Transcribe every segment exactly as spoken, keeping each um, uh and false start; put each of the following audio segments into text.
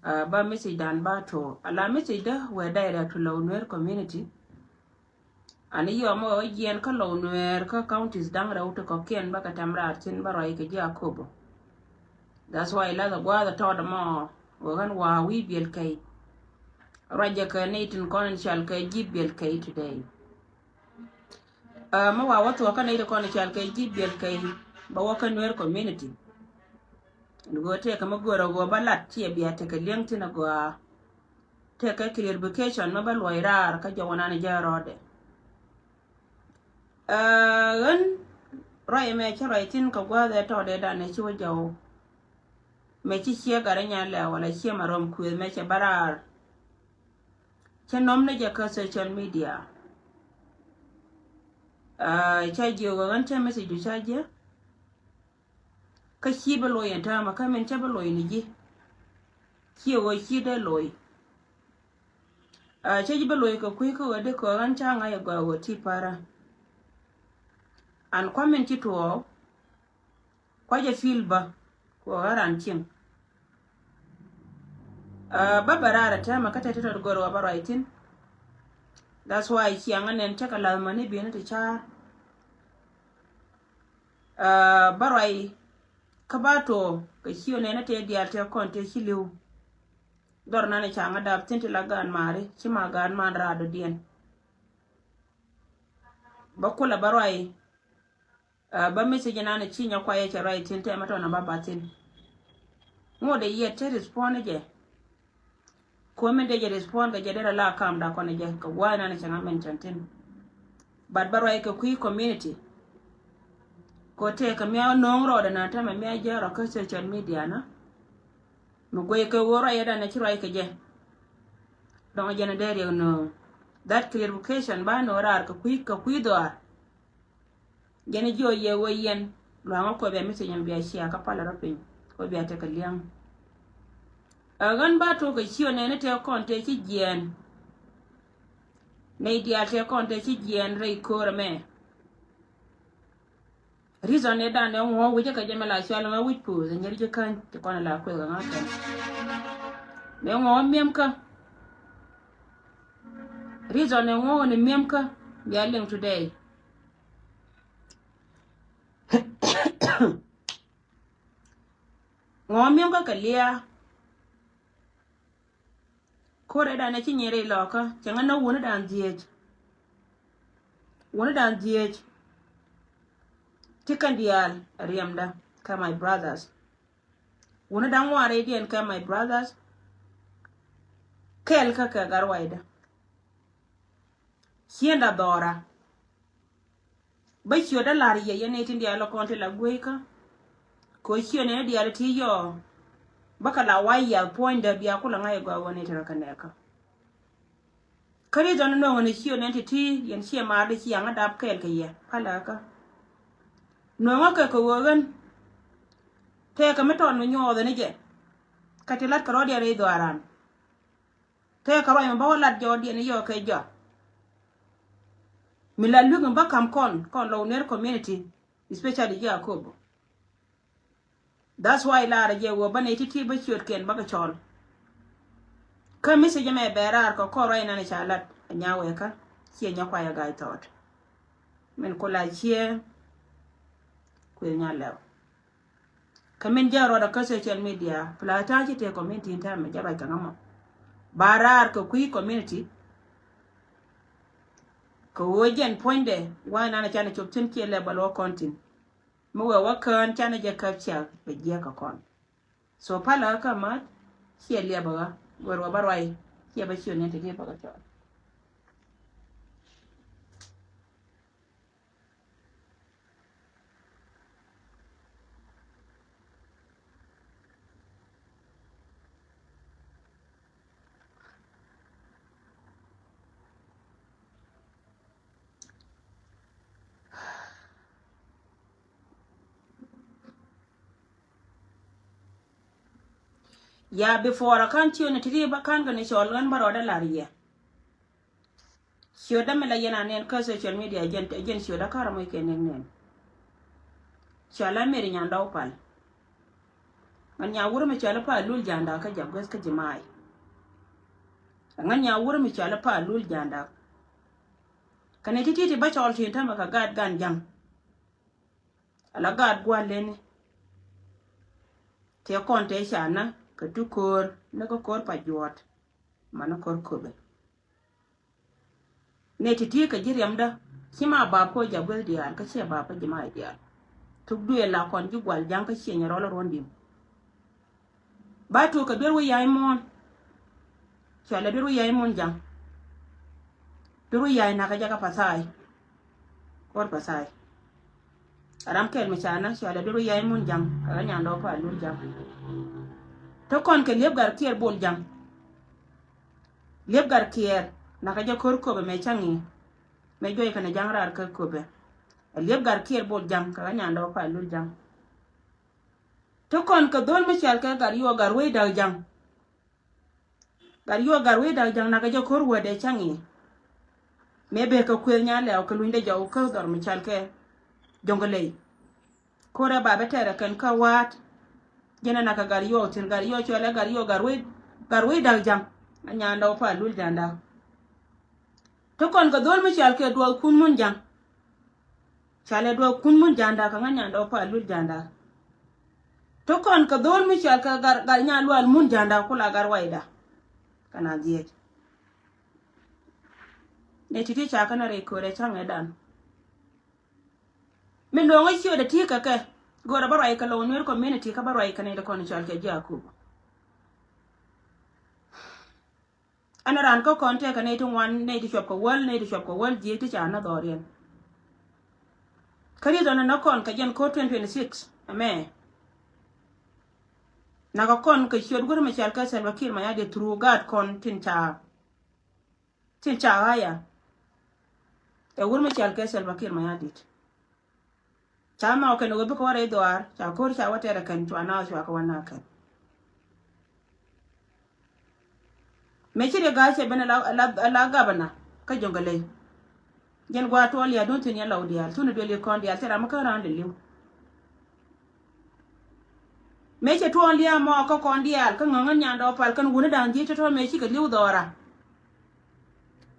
Ba message dan ba to ala message dä wee direct to Lou Nuer community. Ani yɔmɔ wee jiɛn kä Lou Nuer kä counties da̱ŋ rɛw ti kɔkiɛn bä kɛ tɛm raar tin bä ruac kɛ ji̱ Akobo. That's why la the guath tɔt mɔ wee ɣän waa wi̱i̱ biɛl kɛy. Ruac jɛ kɛ ni tin kɔn in cal kɛ ji̱ biɛl kɛy today. Mɛ wa wä thuɔk kä nɛy ti kɔn i̱ cal kɛ ji̱ biɛl kɛ i̱ bɛ wä kä Nuer community. Ni go̱o̱r tëëkɛ mɛ go̱o̱r a go̱o̱r bä lat ciɛ bia tekɛ liɛŋ thin a gɔaa. Tëëkɛ clarification mɛ bä luɔc raar kä jɔwä nan jɛ rɔɔdɛ. Ɣän ruac mɛ cä ruac thin kɛ gua̱a̱th ɛ tɔɔdɛ dan ɛ ci wä jɔw. Mɛ ci ciɛ gat inya lɛ wala ciɛ ma rɔm kuëth mɛ cɛ bä raar. Cä nɔm ni jɛ kä social media. Ca jiök ɣän cä message du ca jiɛ. Kä ci bä loc ɛn täämɛ kä min cä bä loc ni ji̱. Ciɛ ɣöö ci dee loc. Cä ji̱ bä loc kɛ kui̱ kä ɣöö dee kɛ ɣän ca ŋa̱c ɛ gɔaa ɣöö ti parä. An kua̱ min ci tuɔɔk. Kua̱c ɛ feel bä kuɔ ɣä ran cieŋ. Bä bɛ raar ɛ tɛmɛ kä tɛt tɔt gör wä bä ruac thi̱n. That's why ciaŋä nɛn cä kɛ lath mäni bi̱i̱ni ti ca̱a̱r. Bä ruac kä ba to̱o̱ kɛ ci ɣä nɛn ɛ tëë diaal tëë kɔn tëë ci li̱w. Dhɔr nan ɛ ca̱ŋä dap thi̱n ti la gaan maari ci ma gaan man raar dɔ̱diɛn. Bä kulɛ bä ruac. Bä message nan ci nyɛ kuayɛ cɛ ruac thin tɛmɛ tɔn a ba ba thin. Ŋot ɛ yɛ te respond jɛ. Kuɔ min dee jɛ respond kɛ jɛ derɛ la kam da kɔn jɛ kɛ guay nan cɛ ŋa mention thin. But bä ruac kɛ kui̱ community. Kɔ tëë kɛ mia no̱o̱ŋ rɔɔdɛ nan tɛmɛ mia jɛ rɔ kä social media na. Mi guey kɛ wä ruac yɛ dan ci ruac kɛ jɛ. Dɔŋ jɛn dee riɛk nööŋ that clarification ba nööŋ raar kɛ kui̱ kɛ kui̱ dhɔaar. Jɛn jiɔ yɛ wä yɛn luaŋä kɔ bia message bia share kä palä rɔ piny kɔ bia tekɛ liaŋ. Ɛ ɣän ba tok kɛ ciö nɛni tɛ kɔn tɛ ci jiɛn. Nɛy diaal tɛ kɔn tɛ ci jiɛn rɛy köörä mɛ. Reason ni dan ni ŋuɔ wi̱cä kɛ jɛ mɛ la cual ŋa wi̱c puuth nyɛr ji̱ käny ti kɔn la kueth kɛ ŋa kɛn. Ni ŋuɔ miɛm kä. Reason ni ŋuɔ ni miɛm kä bia liŋ today. Ŋuɔ miɛm kä kɛ liaa. Ko̱rɛ dan ɛ ci nyɛri lɔkä cɛ ŋä nä wuni dan dhieec. Wuni dan dhieec. Ti kɛn diaal riɛmdä kɛ my brothers. Wuni dan ŋuan rɛydiɛn kɛ my brothers. Kɛɛl kä kɛ gat ruacdä. Ciënda dhɔra. Bä ciötdä la̱r yɛ yɛn ni tin diaal lɔ kɔn ti la gueykä. Kɛ ciö nɛn diaal ti yɔ bä kɛ la wa yiath puɔ̱nydä bia kulɛ ŋa̱c ɛ gɔaa wä ni ti rɔ kɛ nɛɛkä. Kä ri dhɔn nöŋ ni ciö nɛn ti ti yɛn ciɛ maar di ciaŋä dap kɛɛl kɛ yɛ palɛ kä. Nöŋä kɛ kɛ ɣöö ɣän tëëkɛ mi tɔn mi nyuɔɔth ni jɛ. Kä ti lat kɛ rɔɔd yɛ rɛy dhɔaaran. Tëëkɛ ruac mi bä wä lat jɔɔdiɛn yɔɔkɛ jɔa. Mi la luek mi bä kam kɔn kɔn Lou Nuer community, especially ji̱ Akobo. That's why laarä jɛ wä bä nɛy ti̱ti̱ bä ciötkiɛn bä kɛ cɔl. Kä message mɛ bɛ raar kɛ kɔn ruac nan ca lat a nya wɛɛkä ciɛ nyɛ kuayɛ ga̱a̱c thɔɔt. Min ku la ciɛ kuëth nya lɛw. Kä min jɛ rɔɔdɛ kä social media pla ta̱a̱ ci tëë community in ta̱a̱ mɛ jɛ ruac kɛ ŋä mɔ. Ba raar kɛ kui̱ community. Kɛ ɣöö jɛn puɔ̱nydɛ wa̱i̱ nan a canɛ cop thi̱n ciɛ lɛ bä luɔk kɔn thi̱n. Mi wee wä kään canɛ jɛ käp ciak bɛ jiɛk kɛ kɔn. So palä kä ma̱th ciɛ liɛpä ɣä guer wä bä ruac ciɛ bä ciö ni ti liɛpä ɣä cɔɔl. Ya before a kan ciö ni ti ri ba kan gani cɔl ɣän ba rɔɔdɛ lar yɛ. Ciötdä mi la yɛn a nɛn kä social media jɛn, jɛn ciötdä kärä moc kɛ nɛn nɛn. Cɔal a Mary Nyandɔw Pal. Ŋän nya wurɛ mi cɔal i̱ Paalul Ja̱a̱ŋda kä Ja̱a̱ŋ Gueth kä Jimaay. Ŋän nya wurɛ mi cɔal i̱ Paalul Ja̱a̱ŋda. Kɛnɛ ti̱ti̱ ti bä cɔɔl tin tämɛ kɛ gaat gan Ja̱a̱ŋ. Ala gaat gua̱a̱r leni. Tëë kɔn tëë ca nä kɛ ti ko̱o̱r ni kä ko̱o̱r pa juɔ̱ɔ̱t. Mani ko̱r köpɛ. Nɛ ti̱ti̱ kɛ ji̱ riɛmdä ci ma bap kɔ Ja̱a̱ŋ Gueth diaal kä ciɛ bap kä Jimaay diaal. Thuk duëël la kɔn ji̱ gua̱l Ja̱a̱ŋ kä ciɛ nyɛ rɔl ruɔ̱n di̱m. Ba tuuk kɛ duer wi̱i̱ ya̱a̱c muɔ̱ɔ̱n. Cɔalɛ duer wi̱i̱ ya̱a̱c muɔ̱ɔ̱n Ja̱a̱ŋ. Duer wi̱i̱ ya̱a̱c nakä jɛ kä Pathaay. Ko̱r Pathaay. Ram kɛl mi ca nä cɔalɛ duer wi̱i̱ ya̱a̱c muɔ̱ɔ̱n Ja̱a̱ŋ kɛ ɣän nyandɔɔ Paalul Ja̱a̱ŋ. Te kɔn kɛ liep gar kiɛɛr bol Ja̱a̱ŋ. Liep gar kiɛɛr nakä jɛ ko̱r köpɛ mɛ cäŋ i̱. Mɛ juɔc kɛnɛ Ja̱a̱ŋ raar kä köpɛ. Ɛ liep gar kiɛɛr bol Ja̱a̱ŋ kɛ ɣän nyandɔɔ Paalul Ja̱a̱ŋ. Te kɔn kɛ dho̱l mi cɔal kɛ gar yuɔ gar wec da̱k Ja̱a̱ŋ. Gar yuɔ gar wec da̱k Ja̱a̱ŋ nakä jɛ ko̱r wädɛ cäŋ i̱. Mëë bek kɛ kuëth nya lɛw kɛ lunydɛ jɔw kä dhɔr mi cɔal kɛ Jɔŋlei. Ko̱rɛ ba bɛ tɛrɛ kɛn kä wa̱a̱t. Jɛn ɛ nakä gar yuɔ thi̱n gar yuɔ cɔalɛ gar yuɔ gar wec gar wec da̱k Ja̱a̱ŋ. A nyandɔɔ Paalul Ja̱a̱ŋda. Te kɔn kɛ dho̱l mi cɔal kɛ duɔth kun mun Ja̱a̱ŋ. Cɔalɛ duɔth kun mun Ja̱a̱ŋda kɛ ŋän nyandɔɔ Paalul Ja̱a̱ŋda. Te kɔn kɛ dho̱l mi cɔal kɛ gar gar nya lual mun Ja̱a̱ŋda kula gar wayda. Kɛn a dhiec. Nɛ ti̱ti̱ ca kɛn a rɛy köödɛ cäŋ ɛ dan. Min luɔ̱ŋä ciötdɛ ti̱i̱ kɛ kɛ. Go̱rɛ bä ruac kɛ Lou Nuer community kä bä ruac kɛ nɛy ti kɔn cɔal kɛ ji̱ Akup. Ɛn ran kä kɔn tëëkɛ nɛy ti ŋuan, nɛy ti cuɔp kɛ wäl, nɛy ti cuɔp kɛ wäl jiëk ti ca nä dhɔriɛn. Kä riet ɔn nä kɔn kɛ jɛn ko̱r twenty twenty-six ɛmɛ. Nakä kɔn kɛ ciöt wur mi cɔal kɛ Salva Kiir Mayardit through gaat kɔn tin ca tin ca ɣa̱a̱ ya. Ɛ wur mi cɔal kɛ Salva Kiir Mayardit. Ca ma kɛn ɣöö bikɛ wä rɛy dhɔaar ca ko̱r ca wä tɛrɛ kɛn cua na cua kɛ wä na kɛn. Mëë ci Riek Gai cɛ ben ala, ala, ala gabana kä Jɔŋlei. Jɛn gua̱a̱r tuɔɔl ya duun thi̱n yɛn Lɔw diaal thun i̱ duël i̱ kɔn diaal thil ram mi kä raan dee li̱w. Mëë cɛ tuɔɔl ya mɔ kä kɔn diaal kä ŋäŋä nyandɔɔ pal kɛn wuni da̱a̱n ji̱ tɔ̱tɔ̱ mëë cikɛ li̱w dhɔra.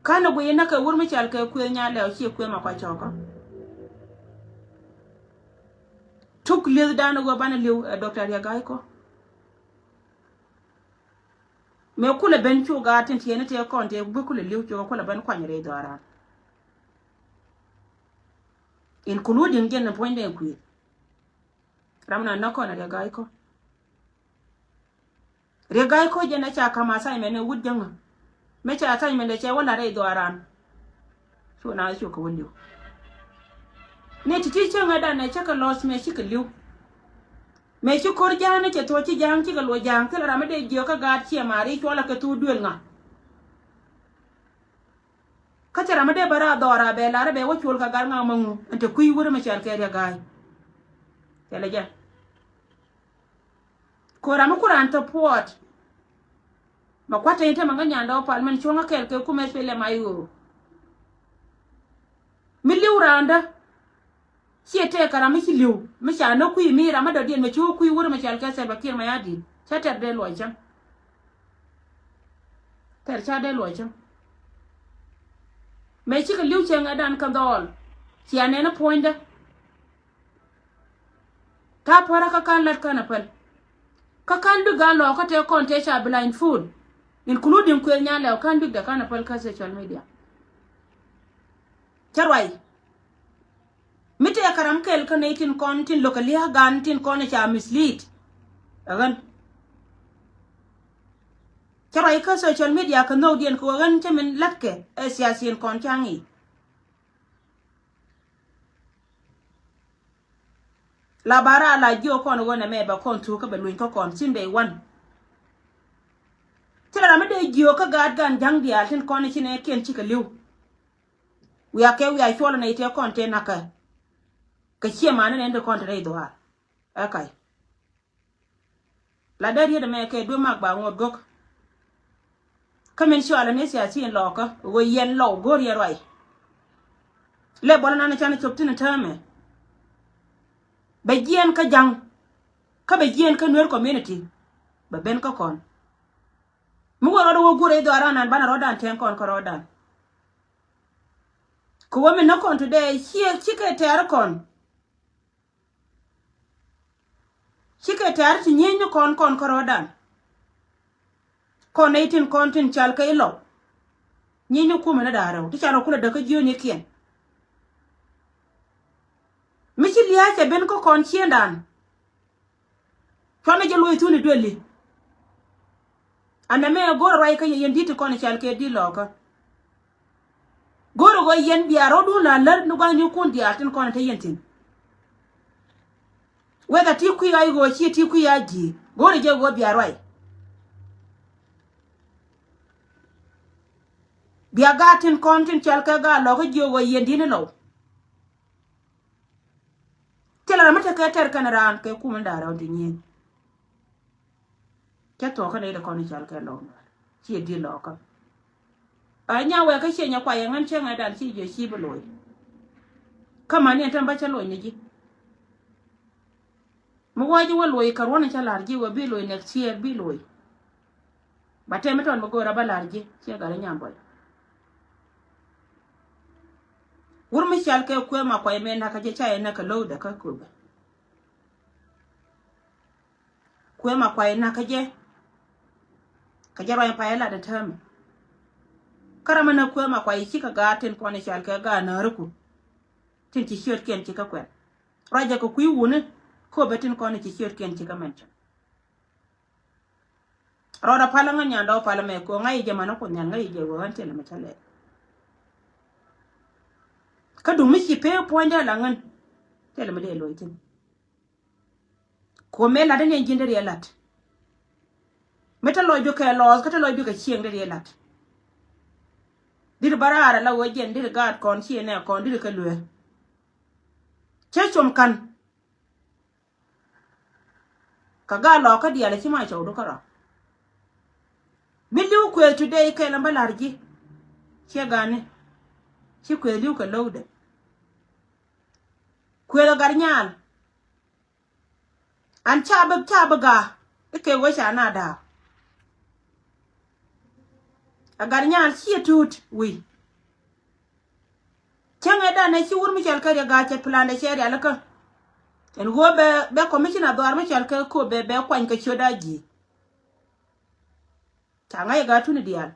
Ka̱n ɛ guiy näk kɛ wur mi cɔal kɛ kuëth nya lɛw ciɛ kuëth ma kua cɔkä. Tuk lieth dan ɛ ɣöö banɛ li̱w ɛ Doctor Riek Gai Kok. Mëë kulɛ ben cu gaat tin tiɛɛni tëë kɔn tëë bi kulɛ li̱w cukɛ kulɛ ben kuany rɛy dhɔran. Including jɛn ni puɔ̱nydɛ kuëth. Ram na nä kɔn a Riek Gai Kok. Riek Gai Kok jɛn a ca ka̱m assignment ni wut jäŋä. Mëë ca assignment dɛ cɛ wä la rɛy dhɔran. Cu na cu kɛ wä li̱w. Ni ti̱ti̱ cäŋɛ danɛ cä kɛ lɔs mëë cikɛ li̱w. Mëë ci ko̱r ja̱a̱ŋ ni cɛ thuɔ̱c ci ja̱a̱ŋ cikɛ luɔc ja̱a̱ŋ thilɛ ram mi dee jiök kä gaat ciɛ ma̱a̱ri cuɔlɛ kɛ thuk duël ŋa. Kä cɛ ram mi dee bä raar dhɔra bɛ lar bɛ wä cuɔl kɛ gaat ŋa ma ŋu ɛn te kui̱ wurɛ mi cɔal kɛ Riek Gai. Thilɛ jɛ. Ko̱r ram mi ku raan thop puɔt. Ma kua̱t teny te ma ŋä nyandɛ wä pal mɛn cuɔ̱ŋä kɛɛl kɛ kumɛ thilɛ ma i̱ ɣöö. Mi li̱w raandä. Ciɛ tëëkɛ ram mi ci li̱w mi ca nä kui̱ mi ram mi dɔ̱diɛn mɛ ci wä kui̱ wurɛ mɛ cɔal kɛ Salva Kiir Mayardit. Cä tɛr dee luɔc cäŋ. Tɛr ca dee luɔc cäŋ. Mɛ cikɛ li̱w cɛ ŋɛ dan kä dhɔɔl. Cia nɛn puɔ̱nydä. Ta̱a̱ pärä kä ka̱n lät känɛ päl. Kä ka̱n bik gan lɔɔkä tëë kɔn tëë ca blindfold. Including kuëth nyan lɛw ka̱n bikdɛ känɛ päl kä social media. Cä ruac. Mi tëë kä ram kɛl kä nɛy tin kɔn tin lo̱kɛ lia̱a̱ gan tin kɔn ca mislead. Ɛ ɣän. Cä ruac kä social media kɛ nhökdiɛn kɛ ɣöö ɣän cä min la̱tkɛ ɛ siasiin kɔn ca ŋi̱i̱c. La ba raar la jiök kɔn ɣöö nɛmɛ bɛ kɔn thuk kä bɛ luny kä kɔn since day one. Thilɛ ram mi dee jiök kä gaat gan ja̱ŋ diaal tin kɔn i̱ ci nɛɛkiɛn cikɛ li̱w. Wiakɛ wiak cuɔl nɛy tëë kɔn tëë na̱kɛ. Kɛ ciɛ man ni nɛn ti kɔn te rɛy dhuaar. Ɛ ka̱c. La dee riet ɛmɛ kɛ duëë mak ba ŋot gök. Kä min cɔalɛ ni siasiin lɔɔkä ɣöö yɛn Lɔw go̱o̱r yɛn ruac. Lɛ bɔl nan canɛ cop thi̱n täämɛ. Bɛ jiɛɛn kä ja̱ŋ. Kä bɛ jiɛn kä Nuer community bɛ ben kä kɔn. Mi wä rɔɔdɛ wä gurɛ i̱ dhɔaran an banɛ rɔɔdan tɛn kɔn kä rɔɔdan. Kɛ wä mi nä kɔn today ciɛ cikɛ tɛɛr kɔn. Cikɛ tɛ̈r ti nyieny ni kɔn kɔn kärɔɔdan. Kɔn nɛy tin kɔn tin cal kɛ ilɔw. Nyieny ni kumɛ ni da̱a̱ rɛw ti can rɔ kulɛ däk kä jiöönykiɛn. Mi ci lia̱a̱ cɛ ben kä kɔn ciëndan. Cuanɛ jɛ luɔ̱c thuni duëli. Anɛ mɛ go̱rɛ ruac kä yɛ yɛn di̱t ti kɔn i̱ cal kɛ di̱t lɔɔkä. Go̱rɛ ɣöö yɛn bia rɔ̱dun la lär ni gua̱thnikun diaal tin kɔn i̱ te yɛn thi̱n. Whether ti kui̱ a i̱ ɣöö ciɛ ti kui̱ a ji̱ go̱rɛ jɛ ɣöö bia ruac. Bia gaat tin kɔn tin cal kɛ gaat lɔɔkä jiök ɣöö yɛn di̱t ni lɔw. Thilɛ ram mi tekɛ tɛr kɛn raan kɛ kum in da̱a̱ rɛw ti nyieny. Cä thuɔ̱k kä nɛy ti kɔn i̱ cal kɛ lɔk nuɔ̱ɔ̱r ciɛ di̱t lɔkä. A nya wɛɛkä ciɛ nyɛ kuay ɛŋän cäŋɛ dan ci jiɛ ci bi loc. Kä man ni ɛn tɛm bä cä loc ni ji̱. Mi wä ji̱ wä loc kɛ ruɔ̱n in cä la̱r ji̱ wä bi loc next year bi loc. Ba tɛm mi tɔn mi go̱o̱r a bä la̱r ji̱ ciɛ gat i̱ nyam bɔy. Wur mi cal kɛ kuɛ ma kuay mɛ nakä jɛ ca yɛ näk kɛ lo̱wdɛ kä köpɛ. Kuëë ma kuay nakä jɛ. Kɛ jɛ ruany pay lat ɛ täämɛ. Kä ram mi näk kuëë ma kuay cikɛ gaat tin kɔn i̱ cal kɛ gaat nääriku. Tin ci ciötkiɛn ci kä kuɛn. Ruacɛ kɛ kui̱ wuni köpɛ tin kɔn i̱ ci ciötkiɛn ci kä mɛn cä. Rɔɔdɛ palä ŋän nyandɛ wä palä mɛ kɛ ɣöö ŋa̱c jɛ manä kun nhial ŋa̱c jɛ ɣöö ɣän thilɛ mi cä lɛɛk. Kä duŋ mi ci pee puɔ̱nydɛ la ŋän thilɛ mi dee loc thi̱n. Kuɔmɛ lat ni ɛn ji̱n dee riɛ lat. Mi te lɔcdu kɛ lɔɔth kä te lɔcdu kɛ cieŋ dee riɛ lat. Diri bä raar ala wee jɛn diri gaat kɔn ciɛ nɛ kɔn diri kɛ lueer. Cä com kan. Kä gaat lɔɔkä diaal ci ma cɔwdu kärɔa. Mi li̱w kuëëth today kɛl ɛn bä la̱r ji̱. Ciɛ gani ci kuëëth li̱w kɛ lo̱wdɛ. Kuëëth ɛ gat nyaal. An ca bi ca bi ga̱a̱ i̱ kɛ wee ca na da̱a̱. Ɛ gat nyaal ciɛ tuut wi̱i̱. Cäŋɛ danɛ ci wur mi cɔal kɛ Riɛk Gai cɛ plan dɛ cɛ rialikä. Ɛn ɣöö bɛ bɛ commissioner dhɔaar mi cɔal kɛ köp bɛ bɛ kuany kɛ ciöt a ji̱. Ca ŋa̱c ɛ gaa tuni diaal.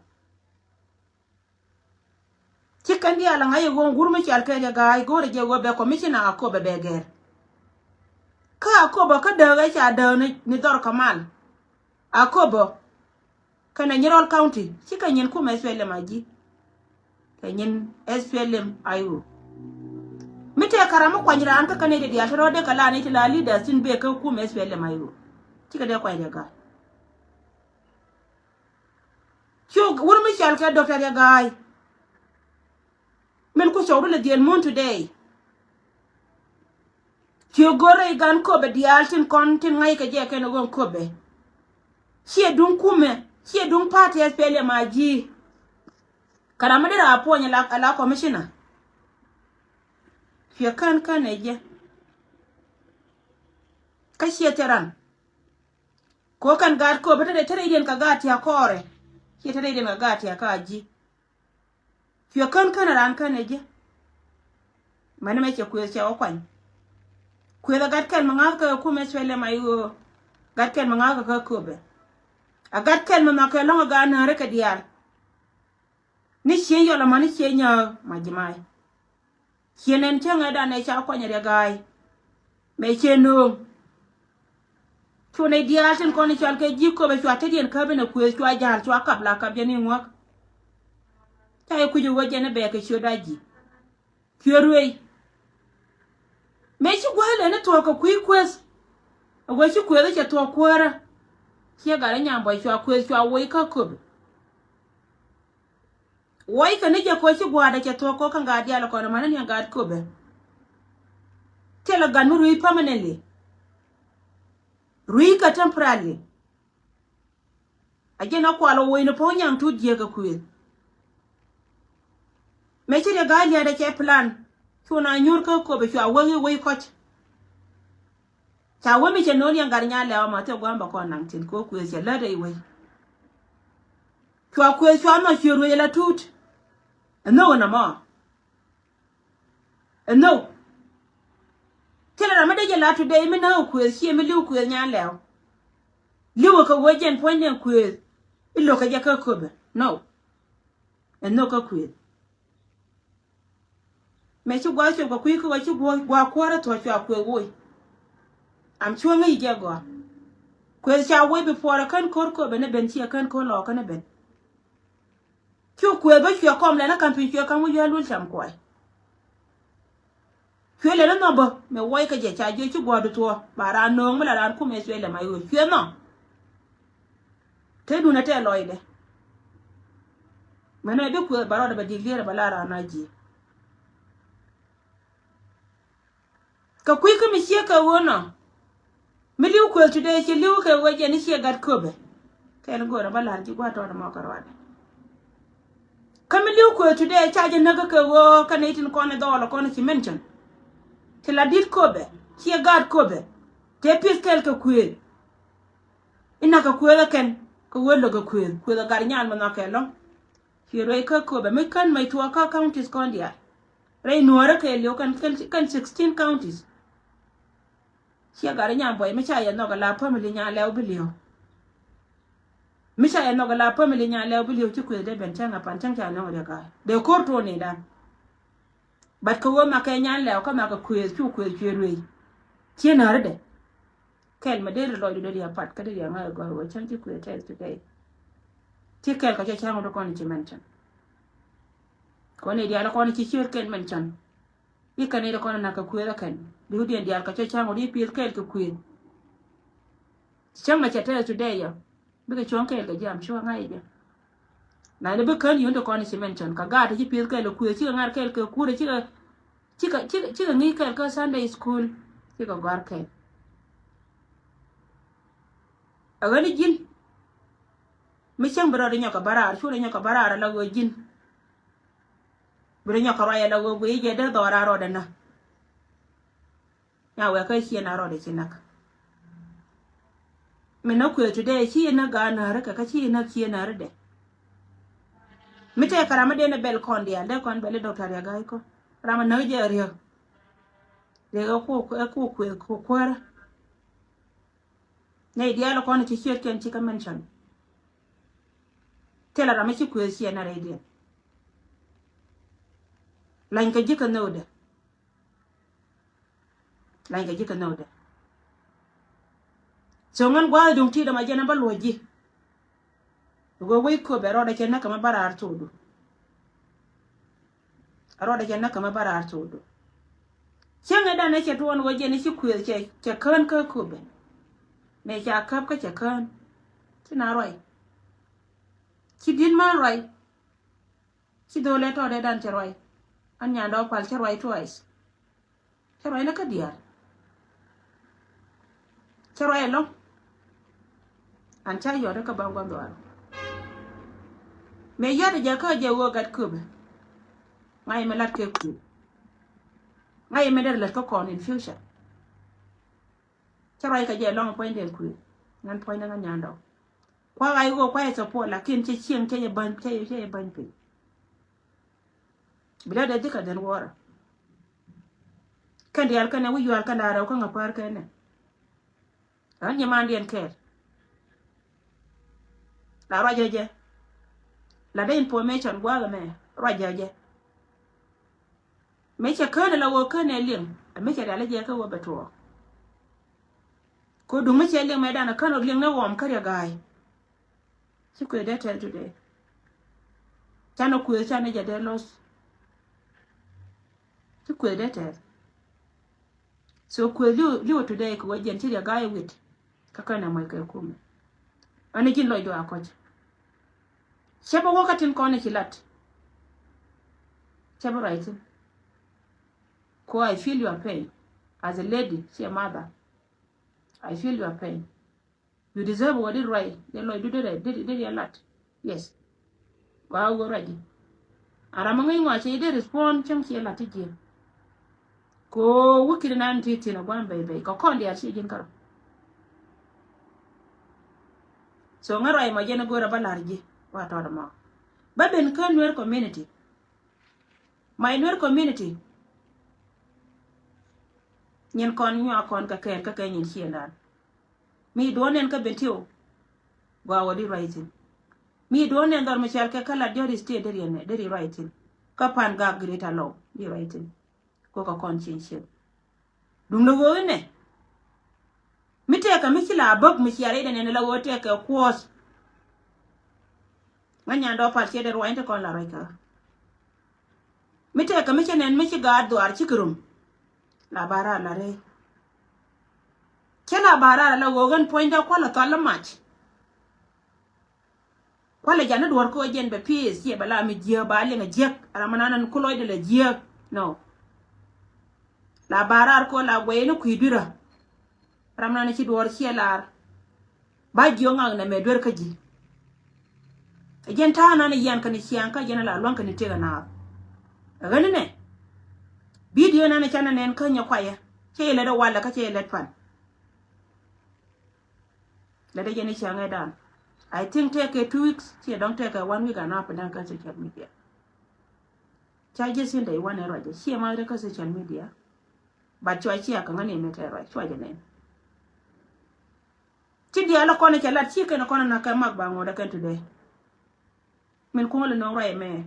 Ci kɛn diaal ɛ ŋa̱c ɛ ɣöö wur mi cɔal kɛ Riɛk Gai go̱o̱rɛ jɛ ɣöö bɛ commissioner a köp bɛ bɛ gɛr. Kä a köp kä dääk ɛ ca dääk ni dhɔr kɛ mal. A köp kɛnɛ Nyirol County cikɛ nyin kumɛ S P L M I G. Kɛ nyin S P L M I O. Mi tëë kɛ ram mi kuany raan kä kɛnɛ ti diaal ti rɔɔdɛ kɛ la ni ti la leaders tin bee kä kumɛ S P L M I O. Cikɛ dee kuany Riɛk Gai. Cu wur mi cɔal kɛ Doctor Riɛk Gai. Min ku cɔwdu lɛ dhiel mun today. Ciö go̱r rɛy gan köpɛ diaal tin kɔn tin ŋa̱c kɛ jɛ kɛn ɣöö köpɛ. Ciɛ duŋ kumɛ ciɛ duŋ party S P L M I G. Kɛ ram mi dee raa puɔ̱ny ala commissioner. Ciɛ kän kän ɛ jɛ. Kä ciɛ thil ran. Kɛ ɣöö kɛn gaat köpɛ te rɛydiɛn kɛ gaat tia̱a̱ kɔɔrɛ. Ciɛ te rɛydiɛn kɛ gaat tia̱a̱ kä a ji̱. Cuɛ kän kän raan kän ɛ ji̱. Mani mɛ cɛ kuëth cɛ wä kuany. Kuëth ɛ gat kɛl mi ŋa̱th kä ɛ kumɛ S P L M I O. Gat kɛl mi ŋa̱th kä kä köpɛ. Ɛ gat kɛl mi nhɔakɛ lɔ̱ŋ ɛ gaat näärä kɛ diaal. Ni ciëŋ yɔl ɛmɔ ni ciëŋ nyääk ma ji̱ ma̱a̱c. Ciɛ nɛn cäŋɛ danɛ ca kuany Riɛk Gai. Mɛ ciɛ nööŋ. Cu nɛy diaal tin kɔn i̱ cɔal kɛ ji̱ köpɛ cua tetdiɛn käp inɛ kuëth cua ja̱a̱l cua kap la kap jɛn i̱ ŋuäk. Ca i̱ kui̱c i̱ wä jɛn i̱ bɛɛkɛ ciöt a ji̱. Cuɛ ruëëc. Mëë ci gua̱a̱th lëë ni thuɔ̱k kɛ kui̱ kuëth. Ɛ wee ci kuëth cɛ thuɔ̱k kuäärä. Ciɛ gat i̱ nyam bɔc cua kuëth cua woc kä köpɛ. Wuɔckɛ ni jɛ kɔ ci gua̱a̱dɛ cɛ thuɔ̱k kɔ kä ŋa̱a̱t diaal kɔn mani ni ŋa̱a̱t köpɛ. Thilɛ gat mi rui̱c permanently. Rui̱ckɛ temporarily. A jɛn a kual ɔ woc ni puɔ̱k nyaŋ tut jiäk kɛ kuëth. Mëë ci Riɛk Gai lia̱a̱dɛ cɛ plan. Cu na nyuur kä köpɛ cua wek i̱ wec kɔc. Ca wee mi cɛ no̱o̱ŋ yɛn gat nyaa lɛw ɛmɔ thil gua̱a̱m bɛ kɔn naŋ tin kɛ kuëth cɛ lät ɛ iwec. Cua kuëth cua nhɔk ciöt wec ala tuut. Ɛ nhök ɛn ɛmɔ. Ɛ nhök. Thilɛ ram mi dee jɛ la today mi näk ɛ kuëth ciɛ mi li̱w kuëth nyaa lɛw. Li̱w ɛ kɛ wee jɛn puɔ̱nydɛ kuëth. I̱ lo̱k kɛ jɛ kä köpɛ. No. Ɛ nhök kä kuëth. Mëë ci gua̱a̱th cop kɛ kui̱ kä ɣöö ci gua̱a̱th gua̱a̱th kuäärä thuɔ̱k cua kuëth woc. Am cuäŋ i̱ jɛ gɔaa. Kuëth ca woc bi puɔrɛ kän ko̱r köpɛ ni ben ciɛ kän ko̱r lɔɔkä ni ben. Cu kuëth bä cuɛ kɔm lɛn ɛ ka̱m piny cuɛ ka̱m wä yua̱a̱ lul cam kuay. Cuɛ lɛn ɛ nhɔk bä mëë wuɔc kä jɛ ca jiök ci gua̱a̱th du thuɔ̱k ba raan nööŋ mi la raan kum ɛ cuɛ lɛ ma i̱ ɣöö cuɛ nhɔk. Te duundɛ tɛ lɔcdɛ. Mɛnɛ bi kuëth ba rɔɔdɛ bɛ dik lier bɛ la raan a ji̱. Kɛ kui̱ kä mi ciek kɛ ɣöö nɔ. Mi li̱w kuëth today ci li̱w kɛ ɣöö jɛn i̱ ciɛ gat köpɛ. Kɛn go̱o̱rä bä la̱r ji̱ gua̱a̱th tɔɔdɛ mɔ kɛ rɔɔdɛ. Kä mi li̱w kuëth today ca jɛ näk kɛ ɣöö kɛn i̱ tin kɔn i̱ dhɔɔl kɔn i̱ ci mention. Ti la di̱t köpɛ ciɛ gat köpɛ. Tëë pi̱th kɛl kɛ kuëth. Inakɛ kuëth ɛ kɛn kɛ wee lo̱kɛ kuëth kuëth ɛ gat nyaal mi nhɔakɛ lɔ̱ŋ. Ci ruec kä köpɛ mi kän mec tuɔɔk kä counties kɔn diaal. Rɛy nuɔ̱ɔ̱rä kɛɛliw kɛn kɛn sixteen counties. Ciɛ gat nyaal buɔy mi ca yɛ nhɔk ɛ la family nyaal lɛw bi li̱w. Mi ca yɛ nhɔk ɛ la family nyaal lɛw bi li̱w ci kuëth dee ben cäŋ ɛ pan cäŋ ca nɔŋ riɛk ɛ dee ko̱r tuɔɔk ni dan. But kɛ wee makɛ nyaal lɛw kä makɛ kuëth cu kuëth cuɛ ruec. Ciɛ nääri dɛ. Kɛl mɛ deri lɔcdu deri a pat kä deri a ŋa̱c a gɔ̱r wä cäŋ ci kuëth tɛth ti kɛy. Ci kɛl kɛ cɛ cäŋ wä ti kɔn ci mention. Kɔn i̱ diaal kɔn ci ciöt kɛn mention. I̱ kɛn i̱ kɔn nak kɛ kuëth a kɛn. Di wä diɛn diaal kɛ cɛ cäŋ wä di pi̱eth kɛl kɛ kuëth. Cäŋ mɛ cɛ tɛth ti dee yɔ. Bikɛ cuɔ̱ŋ kɛɛl kɛ ji̱ am cuɔ̱ŋ a i̱ jɛ. Na ni bi kän yun ti kɔn i̱ ci mention kɛ gaat ti ci pi̱eth kɛɛl kɛ kuëth cikɛ ŋa̱r kɛɛl kɛ kuurɛ cikɛ cikɛ cikɛ cikɛ ŋi̱i̱c kɛɛl kä Sunday school. Cikɛ gɔ̱a̱r kɛɛl. Ɛ ɣän i̱ ji̱n mi cäŋ bi rɔɔdɛ nyɔk kɛ bä raar cuɔ̱rɛ nyɔk kɛ bä raar ala ɣöö ji̱n. Bi rɔ nyɔk kɛ ruac ala ɣöö guiy jɛ dee dhɔɔr a rɔɔdɛ nä. Nya wɛɛkä ciɛ na rɔɔdɛ ci näk. Mi näk kuëë today ci näk gaa nääri kɛ kä ci näk ciɛ nääri dɛ. Mi tɛɛ kɛ ram mi dee ni bɛl kɔn diaal dee kɔn bɛl i̱ doctor ya ga̱a̱c kɔ ram mi näk jɛ riäk. Riäk ɛ ku ɛ ku kuëë ku kuäärä. Nɛy diaal kɔn ci ciötkiɛn ci kä mention. Thilɛ ram mi ci kuëë ciɛ na rɛydiɛn. Lany kɛ ji̱ kɛ nhökdɛ. Lany kɛ ji̱ kɛ nhökdɛ. So ŋän gua̱a̱th duŋ ti däma jɛn a bä luɔ̱c ji̱. Kɛ ɣöö wec köpɛ rɔɔdɛ cɛ näk kɛ ma bä raar thokdu. Rɔɔdɛ cɛ näk kɛ ma bä raar thokdu. Cäŋɛ danɛ cɛ tuɔɔn ɣöö jɛn i̱ ci kuëth cɛ cɛ kään kä köpɛ. Mëë ca käp kä cɛ kään. Ti na ruac. Ci di̱t mään ruac. Ci dho̱o̱lɛ tɔɔdɛ dan cɛ ruac. An nyandɛ ɔ pal cɛ ruac twice. Cä ruac ni kä diaal. Cä ruac ɛlɔ̱ŋ. An ca yɔt kä baŋ gua̱n dhuaar. Mëë yɔt jɛ kä jɛ ɣöö gat köpɛ. Ŋa̱c mi lat kɛ kuëë. Ŋa̱c mi der lät kä kɔn in future. Cä ruac kɛ jɛ ɛlɔ̱ŋ puɔ̱nydɛ kuëë. Ŋän puɔ̱nydɛ ŋän nyandɛ ɔ. Kuak a i̱ ɣöö kua̱c ɛ support lakin cä cieŋ cä jɛ bäny cä jɛ cä jɛ bäny piny. Bi dee dee ji̱ kɛ dhɛn wuɔrä. Kɛn diaal kɛn ɛ wi̱c yual kɛn da̱a̱ rɛw kä ŋä päär kɛn ɛ. Ɣän nyimandiɛn kɛɛl. La ruacä jɛ. La dee information gua̱a̱k ɛmɛ ruacä jɛ. Mëë cɛ kään ɛ la ɣöö kään ɛ liŋ ɛ mëë cɛ rial ɛ jɛ kä ɣöö bɛ tuɔɔk. Kɛ duŋ mi cɛ liŋ mɛ danɛ kän ɔ liŋ ni ɣɔm kä riɛ ga̱a̱y. Ci kuëth dee tɛth today. Canɛ kuëth canɛ jɛ dee loss. Ci kuëth dee tɛth. So kuëth liw liw today kɛ wä jiɛn ci riɛ ga̱a̱y wit. Kä kän ɛ mɔc kɛ kumɛ. Ɛn ji̱n lɔcdu a kɔc. Cɛ bä wä kä tin kɔn ci lat. Cɛ bä ruac thi̱n. Ko I feel your pain. As a lady, ci a mother. I feel your pain. You deserve wä di ruac, di lɔcdu di rɛ, di, di, di lat. Yes. Wa wä ruac di. A ram a ŋäc ŋɔa cɛ di respond cäŋ ci lat ti jiɛ. Ko wä kiri nan ti thin a guan bɛy bɛy. Kɛ kɔn diaal ci ji̱n kärɔ. So ŋä ruac mɔ jɛn a go̱o̱rä bä la̱r ji̱ wa tɔt mɔ. Bä ben kä Nuer community. My Nuer community. Nyin kɔn nyuak kɔn kɛ kɛɛl kä kɛ nyin ciëndan. Mi duɔ̱ɔ̱n nɛn kä Bentiu. Gɔaa wä di ruac thi̱n. Mi duɔ̱ɔ̱n nɛn dhɔr mi cɔal kɛ kä Lat Jɔri State deri ɛnɛ deri ruac thi̱n. Kä Pan Gak Greater Lou di ruac thi̱n. Kɔ kɛ kɔn cieŋ cieŋ. Duŋdɛ ɣöö inɛ mi tɛkɛ mi ci la bäk mi cia rɛydɛ nɛn la ɣöö tɛkɛ kuɔth. Ŋä nyan dɔɔk pal ciɛ dee ruany ti kɔn la ruac kä. Mi tɛkɛ mi cɛ nɛn mi ci gaat dhuaar cikɛ rum. La barar la rɛy. Cɛ la barar la ɣöö ɣän puɔ̱nydä kualɛ thal mac. Kualɛ jani duɔ̱r kɛ ɣöö jɛn bɛ pi̱i̱th ciɛ bɛ la mi jiääk ba liŋ a jiäk ram mi nan ku lɔcdɛ la jiääk. No. La barar kɛ ɣöö la guɛy ni kui̱ dui̱rä. Ram nan ci duɔ̱ɔ̱r ciɛ lar. Ba jiök ŋak nɛ mɛ duer kä ji̱. Ɛ jɛn ta̱a̱ nan yian kɛn ciaŋ kä jɛn la luaŋ kɛn tëk ɛ naath. Ɛ ɣän inɛ. Bidio nan canɛ nɛn kä nyɛ kuayɛ cɛ yɛ lɛt ɛ walɛ kä cɛ yɛ lɛt pan. Lɛt ɛ jɛn i̱ ciaŋ ɛ dan. I think tɛkɛ two weeks ciɛ dɔ̱ŋ tɛkɛ one week and half dan kä social media. Ca jɛ sin dɛ iwan ɛ ruacɛ ciɛ ma rɛ kä social media. But cua ciɛ kɛ ŋäni mɛ tɛ ruac cua jɛ nɛn. Ci diaal kɔn cɛ lat ci kɛn kɔn na kɛ mak ba ŋuɔt kɛn today. Min kuŋä lɛ nɔŋ ruac mɛ.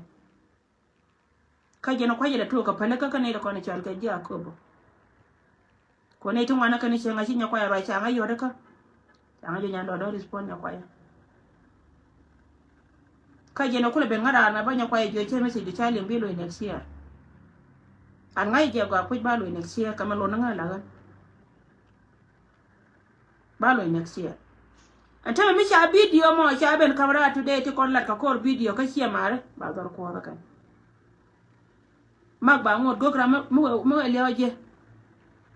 Kä jɛn kuac lɛ tuɔk kɛ päli kä kɛn i̱ kɔn cɔal kɛ ji̱ Akobo. Kuɔn i̱ ti ŋuan kɛn cɛ ŋa̱c ci nyɛ kuac ruac ca ŋa̱c yɔt kä. Ca ŋa̱c jɛ nyan dɔɔdɔɔ respond nyɛ kuac. Kä jɛn kulɛ ben ŋa̱t raan mɛ bä nyɛ kuac jiɔ cɛ message ca liŋ bi loc next year. An ŋa̱c jɛ gɔaa kuc ba loc next year kɛ mɛ lon ni ŋa̱c la ɣän. Ba loc next year. Ɛn tämɛ mi ca bidio mɔ ca ben ka̱m raar today ti kɔn lat kɛ kɔr bidio kä ciɛ mari ba dhɔr kuɔth kɛn. Mak ba ŋot gök ram mi wee liaw jɛ.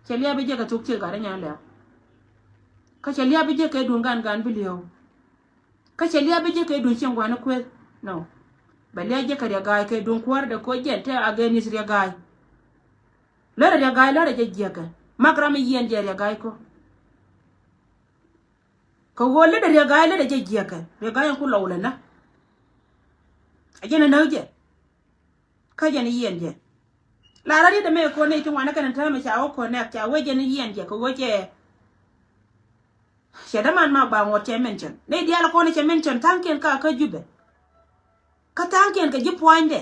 Cɛ liaw bi jɛ kɛ thuk ciɛ gat nya liaw. Kä cɛ liaw bi jɛ kɛ duŋ gan gan bi liaw. Kä cɛ liaw bi jɛ kɛ duŋ cieŋ guani kueth. No. Bɛ liaw jɛ kɛ riɛ ga̱a̱c kɛ duŋ kuäär dɛ koc jɛn te against riɛ ga̱a̱c. Lärɛ riɛ ga̱a̱c lärɛ jɛ jiɛkɛ. Mak ram mi yiɛn jɛ riɛ ga̱a̱c kɔ. Kɛ ɣöö lätdɛ riɛ ga̱a̱c lätdɛ jɛ jiɛkɛ riɛ ga̱a̱c ɛn ku lɔw lɛ nä. A jɛn ɛ näk jɛ. Kä jɛn yiɛn jɛ. La rɔ riet ɛmɛ kɔn nɛy ti ŋuan ɛ kɛn täämɛ ca wä connect ca wee jɛn yiɛn jɛ kɛ ɣöö cɛ. Cɛ däman ma ba ŋuɔt cɛ mention nɛy diaal kɔn cɛ mention tha̱a̱ŋkiɛn ka kä Jubɛ. Kä tha̱a̱ŋkiɛn kɛ ji̱ pua̱nydɛ.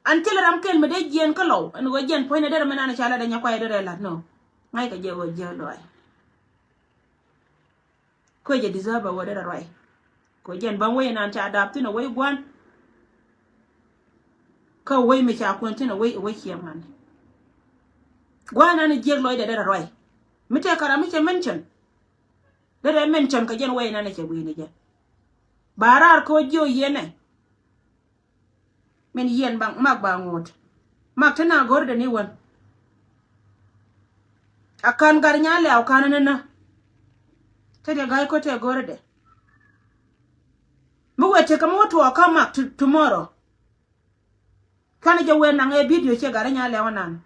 An thilɛ ram kɛl mi dee jiɛn kä lɔw ɛn ɣöö jiɛn puɔ̱nydɛ derɛ mi nan ca lat ɛ nyɛ kuay derɛ lat nɔ. Ŋa̱ckɛ jɛ ɣöö jiäk lɔaac. Kuecɛ deserve a wä derɛ ruac. Kuecɛ jɛn bäŋ wec inan ca dap thi̱n a wec gua̱n. Kä wec mi ca kuɛn thi̱n a wec a wec ciɛ man. Gua̱n inan jiäk lɔcdɛ derɛ ruac. Mi tëë kä ram mi cɛ mention. Derɛ mention kä jɛn wec inan cɛ wi̱i̱ni jɛ. Ba raar kä wä jiö yiënɛ. Min yiɛn baŋ mak ba ŋot. Mak te na go̱r de ni wän. A kan gar nya lɛw kan ni na. Te de ga̱y ko te go̱r de. Mi wet te kä mi wä tuɔɔk kä mak tomorrow. Cuanɛ jɛ wee naŋ ɛ bidio ciɛ gat rɛ nya lɛw anan.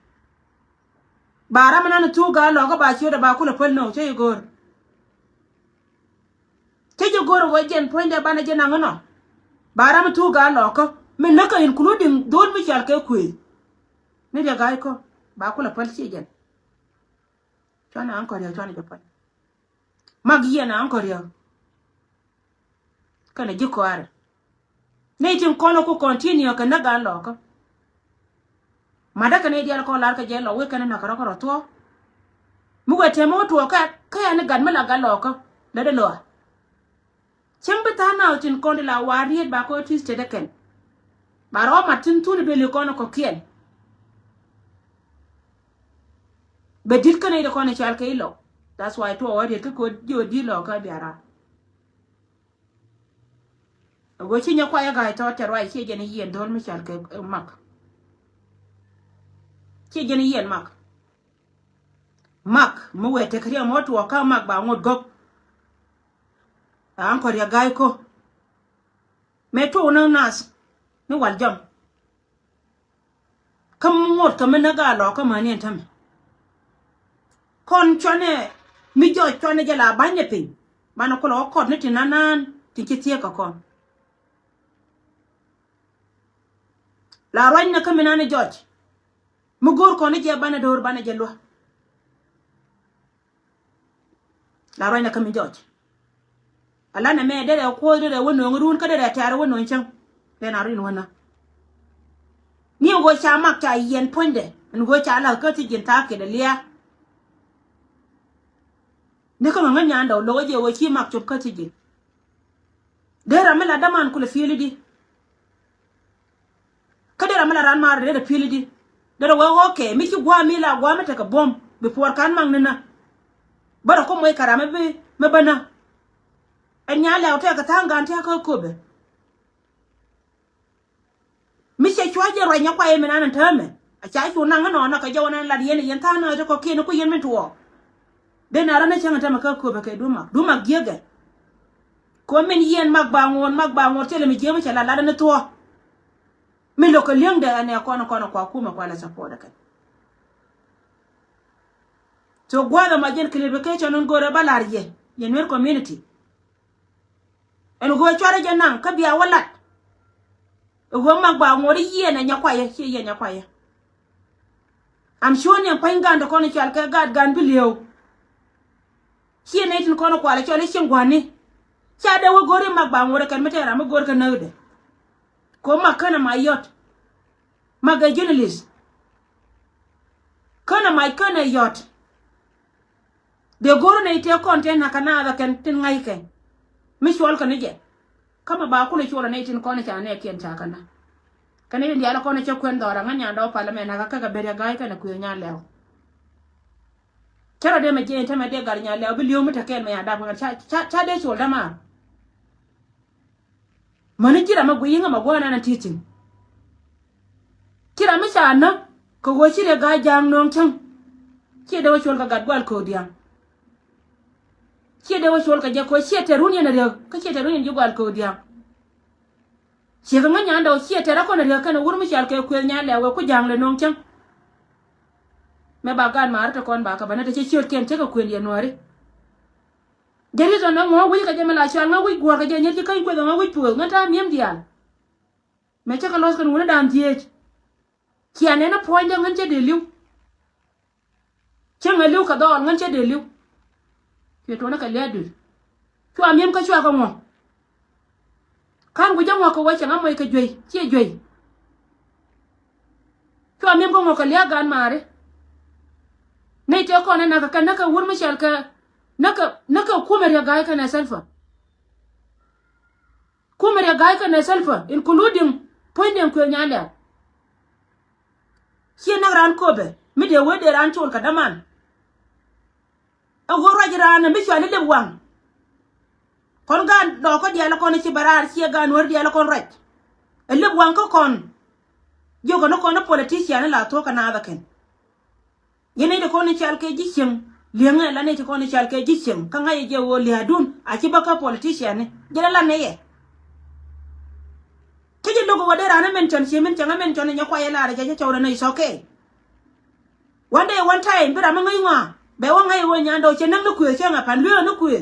Ba ram anan thuk gaa lɔkä ba ciötdɛ ba kulɛ päl nöö cä jɛ go̱o̱r. Cä jɛ go̱o̱r ɛ ɣöö jɛn puɔ̱nydɛ banɛ jɛ naŋ inɔ. Ba ram thuk gaa lɔkä min näkä including dhol mi cɔal kɛ kuëë. Ni riɛ gaa ikä ba kulɛ päl ciɛ jɛn. Cuanɛ aŋ kɔn riɛ cuanɛ jɛ päl. Mak yiɛn aŋ kɔn riɛ. Kɛnɛ ji̱ kɔaarɛ. Nɛy tin kɔn ku continue kɛ näk gan lɔkä. Ma̱dä kɛn i̱ diaal kɔn lar kɛ jɛ lɔ wek kɛn näk rɔ kɛ rɔ thuɔ̱k. Mi wee tɛmɛ wä tuɔɔk kɛ kɛ ɛn gat mi la gan lɔkä lɛ dee lɔa. Cäŋ bi tha̱a̱ŋ naw tin kɔn di la war riet ba kɔ Tuesday dee kɛn. Ba rɔ mat tin thun i̱ duëli kɔn kɔ̱kiɛn. Bɛ di̱t kä nɛy di kɔn i̱ cɔal kɛ i̱ lɔk. That's why tuɔɔk wä riet kä kɔ jiö di̱t lɔkä biara. Ago ci nyɛ kuayɛ ga̱a̱c tɔɔt cɛ ruac ciɛ jɛn i̱ yiɛn dho̱l mi cal kɛ mak. Ciɛ jɛn i̱ yiɛn mak. Mak mi wee tek riɛm wä tuɔɔk kä mak ba ŋot gɔ̱k. Aŋ kɔ riɛ ga̱a̱c ko. Mëë tuɔɔk ni nath ni wal jɔm. Kä mi ŋot kä mi näk gaa lɔkä mäni ɛn tämɛ. Kɔn cuanɛ mi jɔɔc cuanɛ jɛ la ba̱ny ɛ piny. Banɛ kulɛ wä kɔt ni ti nanaan ti ci thieek kɛ kɔn. La ruacnɛ kä mi nani jɔc. Mi go̱o̱r kɔn ni jɛ banɛ do̱r banɛ jɛ luä. La ruacnɛ kä mi jɔc. Ala nɛ mɛ derɛ kuɔth derɛ wä no̱o̱ŋ run kä derɛ tɛ̈r wä no̱o̱ŋ cäŋ. Dee na rin wä na. Ni ɣöö ca mak ca yiɛn puɔ̱nydɛ ɛn ɣöö ca la kä thi̱ji̱n thaak kɛ dee lia̱a̱. Ni kä ŋäŋä nyandɛ ɣöö lo̱k jɛ ɣöö ci mak cop kä thi̱ji̱n. Dee ram mi la däman kulɛ pi̱i̱li di. Kä dee ram mi la ran mar dee dee pi̱i̱li di. Dee dee wee ɣɔ̱ɔ̱kɛ mi ci gua̱a̱ mi la gua̱a̱ mi tekɛ buɔ̱m bi puɔr ka̱n maŋ ni na. Bä dee kum wec kɛ ram mi bi mi bä na. Ɛn nya lɛw tɛk kɛ tha̱a̱ŋ gan tɛk kä köpɛ. Mi cɛ cua jɛ ruac nyɛ kuay mi nan ɛn täämɛ a ca cu naŋ inɔnɔ kɛ jɛ wä nan lat yɛn yɛn tha̱a̱ŋ naŋ ti kɔ̱kiɛn ku yɛn min tuɔɔk. Dee na rän a cäŋ ɛn täämɛ kä köpɛ kɛ dumak dumak giäkɛ. Kɛ min yɛn mak ba ŋuɔ̱t mak ba ŋuɔ̱t thilɛ mi jiäk mi cɛ lat lat ni thuɔ̱k. Mi lo̱k kɛ li̱eŋdɛ ɛn ɛ kɔn kɔn kua kumɛ kua lɛ support ɛ kɛn. So gua̱a̱th ɛmɔ jɛn clarification in go̱rɛ bä la̱r yɛ yɛ Nuer community. Ɛn ɣöö cuarɛ jɛ naŋ kä bia wä lat. Ɛ ɣöö mak ba ŋuɔ̱t i̱ yiɛn ɛ nyɛ kuayɛ ciɛ yiɛn nyɛ kuayɛ. Am cuɔ̱n yɛn pa̱ny gan ti kɔn i̱ cual kɛ gaat gan bi li̱ew. Ciɛ nɛy tin kɔn i̱ kual i̱ cɔl i̱ cieŋ gua̱ni. Ca dee wä go̱r i̱ mak ba ŋuɔ̱t ɛ kɛn mi tɛɛr ram mi go̱r kɛ näkdɛ. Kɛ ɣöö mak känɛ ma yɔt. Mak ɛ journalist. Känɛ mac känɛ yɔt. Dee go̱r nɛy tëë kɔn tëë na̱k kɛ naath ɛ kɛn tin ŋa̱ckɛ. Mi cuɔl kɛ ni jɛ. Kä mɛ ba kulɛ cuɔl ɛ nɛy tin kɔn ca nɛɛkiɛn ca kɛ na. Kɛ nɛy tin diaal ɛ kɔn cä kuɛn dhɔr ɛ ŋä nyan dɔɔ pal ɛmɛ na̱k kä kɛ ben riɛk ga̱a̱c kɛnɛ kuëë nyan lɛw. Cä rɔ dee mɛ jiɛn tämɛ dee gat nyan lɛw bi li̱ew mi te kɛn mɛ ya dap ŋän ca ca ca dee cuɔl dämaar. Mäni ci ram mi guiy iŋä ma gua̱a̱r nan a ti̱i̱ thi̱n. Ci ram mi ca näk kɛ ɣöö ci riɛk ga̱a̱c ja̱a̱ŋ nööŋ cäŋ. Ciɛ dee wä cuɔl kɛ gat gual köök dia̱a̱ŋ. Ciɛ dee wä cuɔl kɛ jɛ kɛ ɣöö ciɛ tɛr wun yɛn a riäk kä ciɛ tɛr wun yɛn ji̱ gual köök dia̱a̱ŋ. Ciɛ kɛ ŋä nyandɛ ɣöö ciɛ tɛr a kɔn a riäk kɛn a wur mi cal kɛ kuëth nyalɛ wee ku ja̱a̱ŋ lɛ nööŋ cäŋ. Mɛ ba gaat maari te kɔn ba kɛ bä nä te cɛ ciötkiɛn cä kɛ kuën yɛ nuääri. Jɛ ri thɔn ŋɔ̱ wi̱c kɛ jɛ mɛ la cual ŋa wi̱c guɔ̱r kɛ jɛ nyet ci käny kueth ŋa wi̱c puɔth ŋä ta̱a̱ mi̱em diaal. Mɛ cä kɛ lɔs kɛn wun dan dhieec. Cia nɛn a puɔ̱nydä ŋän cä dee li̱w. Cä ŋä li̱w kɛ dhɔɔl ŋän cä dee li̱w. Cuɛ tuɔnä kɛ lia̱a̱ dui̱r. Cua mi̱em kä cua kɛ ŋuɔ̱k. Ka̱n wi̱c jɛ ŋuɔ̱k kɛ wä cɛ ŋa moc kɛ juey ciɛ juey. Cua mi̱em kä ŋuɔ̱k kɛ lia̱a̱ gan maari. Nɛy tëë kɔn ɛ nakä kɛ näkä wur mi cɛl kɛ näkä näkä kumɛ riɛk ga̱a̱c kɛnɛ Salva. Kumɛ riɛk ga̱a̱c kɛnɛ Salva including puɔ̱nydiɛn kuëë nyan lia̱a̱. Ciɛ näk raan köpɛ mi dee wee dee raan col kɛ däman. Ɛ ɣöö ruac raan ɛ mi cɔal i̱ lep waŋ. Kɔn gaan dɔɔkä diaal kɔn i̱ ci bɛ raar ciɛ gaan wär diaal kɔn ruac. Ɛ lep waŋ kä kɔn. Jiökɛ ni kɔn i̱ politician i̱ la thuɔ̱k kɛ naath ɛ kɛn. Yɛn nɛy ti kɔn i̱ cal kɛ ji̱ cieŋ li̱eŋɛ la nɛy ti kɔn i̱ cal kɛ ji̱ cieŋ kä ŋa̱c ɛ jɛ ɣöö lia̱a̱dun a ci bä kä politician i̱ jɛ la la nɛy ɛ. Kä ji̱ lo̱k ɛ ɣöö dee raan i̱ mention ci mention i̱ mention i̱ nyɛ kuay i̱ laar ɛ jɛ cɛ cɔw rɛ nɛy is okay. One day, one time, bi ram mi ŋäc ŋɔa bɛ wä ŋäc wä nyandɛ wä cɛ näk ni kuëë cäŋ ɛ pan lueekä ni kuëë.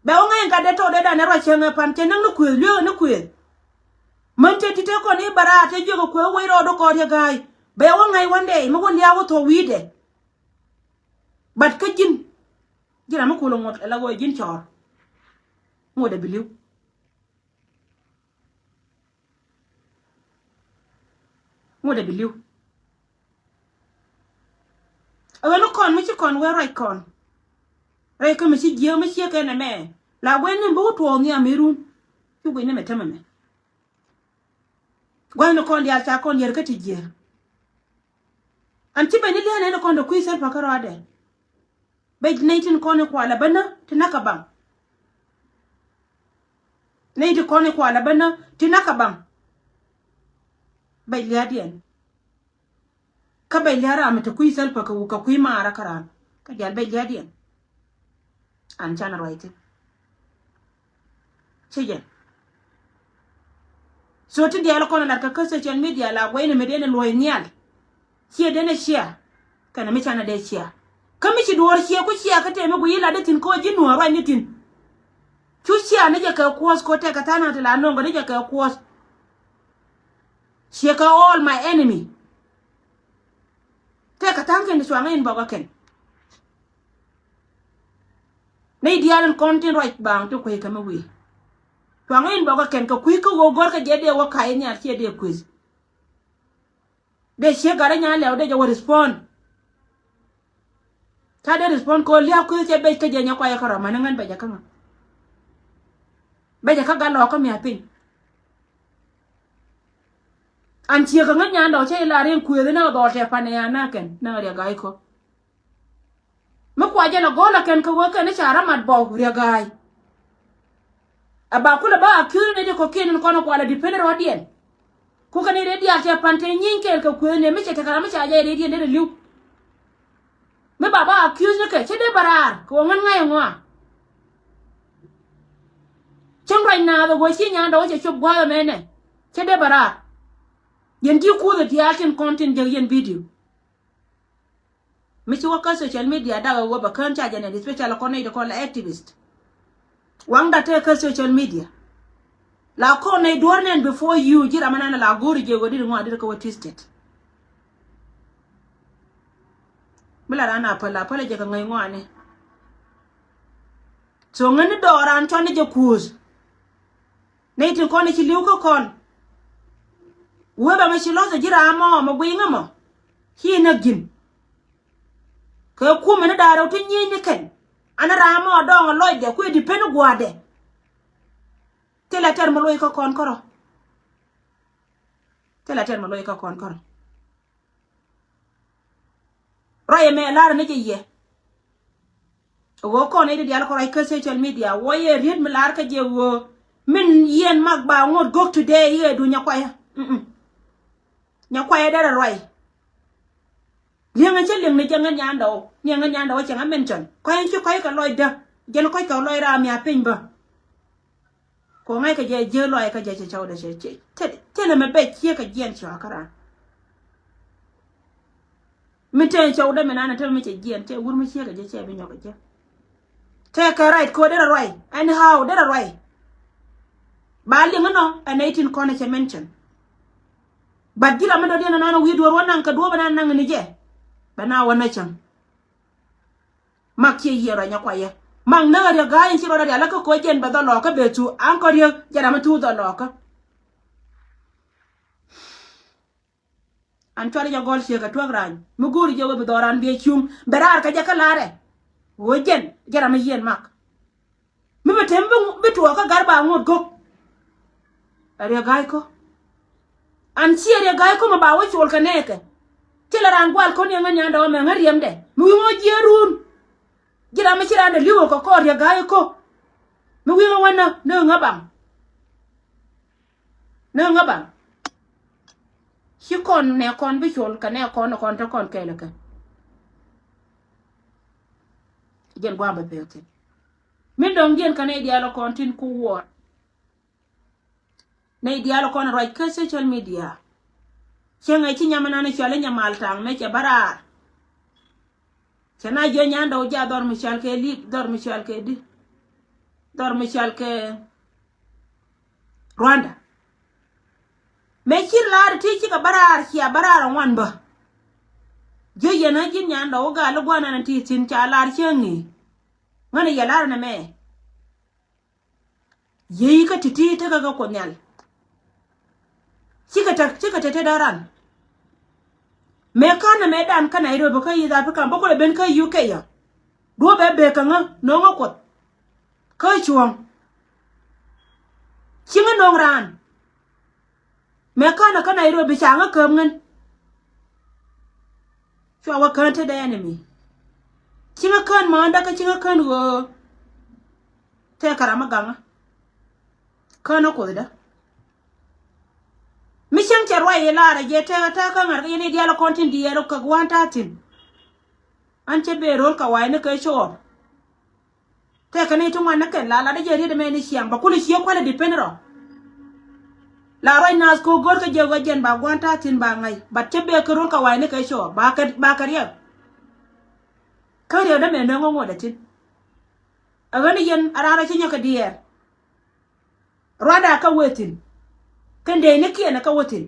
Bɛ wä ŋäc gat dee tɔɔdɛ dan ɛ ruac cäŋ ɛ pan cɛ näk ni kuëë lueekä ni kuëë. Män te ti te kɔn i̱ bɛ raar te jiök ɛ kuëë wec rɔɔdu kɔɔr yɛ ga̱a̱c bɛ wä ŋäc one day mi wä lia̱a̱ wä thuɔ̱k wi̱i̱dɛ. But kä ji̱n ji̱ ram mi kulɛ ŋuɔ̱t ɛ la wä ji̱n cɔɔr. Ŋuɔ̱t ɛ bi li̱w. Ŋuɔ̱t ɛ bi li̱w. Ɛ ɣän ni kɔn mi ci kɔn wee ruac kɔn. Rɛy kä mi ci jiääk mi ciek kɛn ɛmɛ la guɛn ni bi wä tuɔɔk nhiam mi run. Ci guic ni mɛ tämɛ mɛ. Gua̱thni kɔn diaal ca kɔn yär kä ti jiääk. An ci ben ni lia̱a̱n ɛn kɔn dee kui̱ Salva kärɔadɛ. Bɛ nɛy tin kɔn i̱ kualɛ bä nä ti näk kɛ baŋ. Nɛy tin kɔn i̱ kualɛ bä nä ti näk kɛ baŋ. Bɛ lia̱a̱diɛn. Kä bɛ lia̱a̱ ram mi te kui̱ Salva kɛ wuk kɛ kui̱ maarä kä ram kä diaal bɛ lia̱a̱diɛn. An canɛ ruac thi̱n. Ci jɛ. So ti diaal kɔn lat kä kä social media la guɛy ni mi diɛn luɔ̱c nhial. Ciɛ den ɛ cia kɛnɛ mi canɛ dee cia. Kä mi ci duɔ̱ɔ̱r ciɛ ku ciɛ kä tëë mi guiy ilat di thi̱n kä ɣöö ji̱ nuɔ̱ɔ̱r ruac ni thi̱n. Cu ciɛ ni jɛ kɛ kuɔth kɛ tɛk kɛ tha̱a̱ŋ naŋ ti la nöŋ kɛ ni jɛ kɛ kuɔth. Ciɛ kɛ all my enemy. Tɛk kɛ tha̱a̱ŋ kɛn ti cuaŋ in bɔk ɛ kɛn. Nɛy diaal in kɔn tin ruac baaŋ ti kuec kɛ mi wi̱i̱. Cuaŋ in bɔk ɛ kɛn kɛ kui̱ kä ɣöö gɔ̱r kɛ jɛ dee wä ka̱c in nhial ciɛ dee kueth. Dee ciek gat rɛ nyan lɛw dee jɛ wä respond. Ca dee respond kɛ ɣöö lia̱a̱ kueth cɛ bec kä jɛ nyɛ kuayɛ kärɔ̱ mäni ŋän bec ɛ kä ŋä. Bec ɛ kä gat lɔɔkä mia̱ piny. An ciek kä ŋän nyan dɔ̱ cä ilar in kueth in ɛ dhɔɔl tɛ pan ɛ ya na kɛn na riɛ ga̱a̱c kɔ. Mi kua jɛ lɛ go̱o̱l ɛ kɛn kɛ wee kɛn i̱ ca rɔ mat bɔw riɛ ga̱a̱c. Ɛ ba kulɛ ba accuse ni di kɔ̱kiɛn in kɔn ɛ kualɛ depend rɔɔdiɛn. Ku kɛn i̱ rɛy diaal cɛ pan te nyieeny kɛɛl kɛ kuëëni mi cɛ tekɛ ram mi ca jɛ rɛydiɛn derɛ li̱w. Mi ba ba accuse ni kɛ cä dee bɛ raar kɛ wä ŋän ŋa̱c ɛŋɔa. Cäŋ ruac naath ɛ wä ci nyan dɔ̱ wä cɛ cop gua̱a̱th ɛmɛnɛ cä dee bɛ raar. Yɛn ji̱ kuuth ɛ diaal tin kɔn tin jek yɛn video. Mi ci wä kä social media dak ɛ wä bɛ kään ca jɛ nɛn, especially kɔn nɛy ti kɔn la activist. Waŋda tëë kä social media. La kɔn nɛy duɔ̱ɔ̱r nɛn before you ji̱ ram ɛnan la go̱o̱ri jɛ wä dit ŋɔa dit kä wä twisted. Mi la ran a päl a päl a jɛ kɛ ŋäc ŋɔaani. So ŋäni dɔɔran cɔn ni jɛ kuuth. Nɛy tin kɔn i̱ ci li̱w kä kɔn. Wee bɛ mɛ ci lɔth ji̱ raam ɔ mɛ guiy ŋä mɔ. Ci näk ji̱n. Kɛ kumɛ ni da̱a̱r rɛw ti nyieny ni kɛn. An raam ɔ dɔɔŋ ɛ lɔcdɛ kuëë di pen gua̱a̱dɛ. Thilɛ tɛr mɛ loc kä kɔn kärɔ. Thilɛ tɛr mɛ loc kä kɔn kärɔ. Ruac ɛmɛ la̱rä ni jɛ yɛ. Ɣöö kɔn i̱ di diaal kɔ ruac kä social media wä yɛ riet mi la̱r kä jɛ ɣöö min yɛn mak ba ŋot gök today i̱ ɛ dunya kuayä. Mm-mm. Nya kuayä derɛ ruac. Liɛŋɛ cä liɛŋ ni jɛ ŋän nyandɛ wä ni ŋän nyandɛ wä cɛ ŋä mention kɔc in ci kɔc kɛ lɔcdä. Jɛn kɔc kɛ lɔc ram ya piny bä. Kɔ ŋa̱ckɛ jɛ jiäk lɔaac kä jɛ cɛ cɔwdɛ cɛ cɛ cɛ lɛ mɛ bɛ ciek kɛ jiɛn cɔakä raan. Mi te cɔwdɛ mi nanɛ te mi cɛ jiɛn cɛ wur mi ciek kɛ jɛ cɛ bi nyɔk kɛ jɛ. Te kɛ right kɔ derɛ ruac anyhow derɛ ruac. Ba liŋ inɔ ɛn nɛy tin kɔn cɛ mention. But ji̱ ram mi dɔ̱diɛn ɛnɔnɔ wi̱i̱ duɔ̱ɔ̱r wä naŋ kɛ duɔ̱ɔ̱p ɛnan naŋ ni jɛ. Bɛ na wä nä cäŋ. Mak ciɛ yiëë rɔ nyɛ kuayɛ. Mak näk a riɛ ga̱a̱c in ci rɔ rɔ rial a kä koc jɛn bɛ dhɔ lɔɔkä bɛ thu an kɔ riek jɛ ram mi thu dhɔ lɔɔkä. An cuari jɛ gɔl ciek a tuäk rany mi go̱o̱ri jɛ wä bi dhɔ ran biɛ cuŋ bɛ raar kä jɛ kä la̱rɛ. Ɣöö jɛn jɛ ram mi yieen mak. Mi bi tem bi tuɔɔk kä gar ba ŋot gök. Ɛ riɛ ga̱a̱c kɔ. An ciɛ riɛ ga̱a̱c kɔ mi ba wä col kɛ nɛɛkɛ. Ci lɛ raan gual kɔn yɛ ŋän nyandɛ wä mɛ ŋän riɛmdɛ mi wi̱i̱ ŋɔ jiɛɛrun. Ji̱ ram mi ci raan dɛ li̱w ɔ kɛ kɔɔr riɛ ga̱a̱c kɔ. Mi wi̱i̱ ŋɔ wä nä ni ŋä baŋ. Ni ŋä baŋ. Ci kɔn nɛ kɔn bi col kɛ nɛ kɔn kɔn te kɔn kɛɛl kɛ. Jɛn gua̱a̱m bɛ pek thin. Min dɔ̱ŋ jiɛn kɛ nɛy diaal kɔn tin ku wuɔr. Nɛy diaal kɔn ruac kä social media. Cäŋɛ ci nyam ɛnan cual i̱ nyamal taŋ mëë cɛ bä raar. Cɛ na jiɔ nyan dɔw jia dhɔr mi cual kɛ lip dhɔr mi cual kɛ di. Dhɔr mi cual kɛ Rwanda. Mëë ci laar ti cikɛ bä raar cia bä raar ɛ ŋuan bä. Jiɔ yɛn a ji̱n nyan dɔw gal i̱ gua̱n ɛn ti thi̱n ca laar cäŋ i̱. Ŋän i̱ yɛ la̱r ɛn ɛmɛ. Yiey kä ti̱ti̱ tekɛ kɛ Kuoth Nhial. Cikɛ te, cikɛ te te dɔ̱ran. Mëë ka̱n ɛmɛ dan kä Nairobi kä East Africa bä kulɛ ben kä U K yɔ. Duɔ̱p ɛ bek kɛ ŋä no̱o̱ŋä Kuoth. Kä cuɔ̱ɔ̱ŋ. Ci ŋä no̱o̱ŋ raan. Mëë ka̱n ɛ kä Nairobi ca ŋä käp ŋän. Cua wä kään te dee enemy. Ci ŋä kään määndä kä ci ŋä kään ɣöö. Tëë kɛ ram mi gaŋä. Kään ɛ Kuothdä. Mi cäŋ cɛ ruac i̱ laarä jɛ tëë tëë kä ŋa̱r kä yɛn i̱ diaal ɛ kɔn tin diɛɛr ɔ käk wan ta̱a̱ thi̱n. An cä ben ro̱l kɛ wa̱i̱ ni kɛ cuɔɔr. Tëëkɛ ni ti ŋuan ni kɛn la latdä jɛ riet ɛmɛ ni ciaŋ ba kulɛ cie kualɛ depend rɔ. La ruac naath ko̱o̱k go̱rkä jɛ ɣöö jɛn ba gua̱n ta̱a̱ thi̱n ba ŋa̱c but cä bek kɛ ro̱l kɛ wa̱i̱ ni kɛ cuɔɔr ba kɛ ba kɛ riɛk. Kä riɛkdä mɛ nööŋä ŋotdɛ thi̱n. Ɛ ɣän yɛn a raan rɔ ci nyɔk kɛ diɛɛr. Ruaadɛ kä wee thi̱n. Kɛn dee ni kiɛn kä wee thi̱n.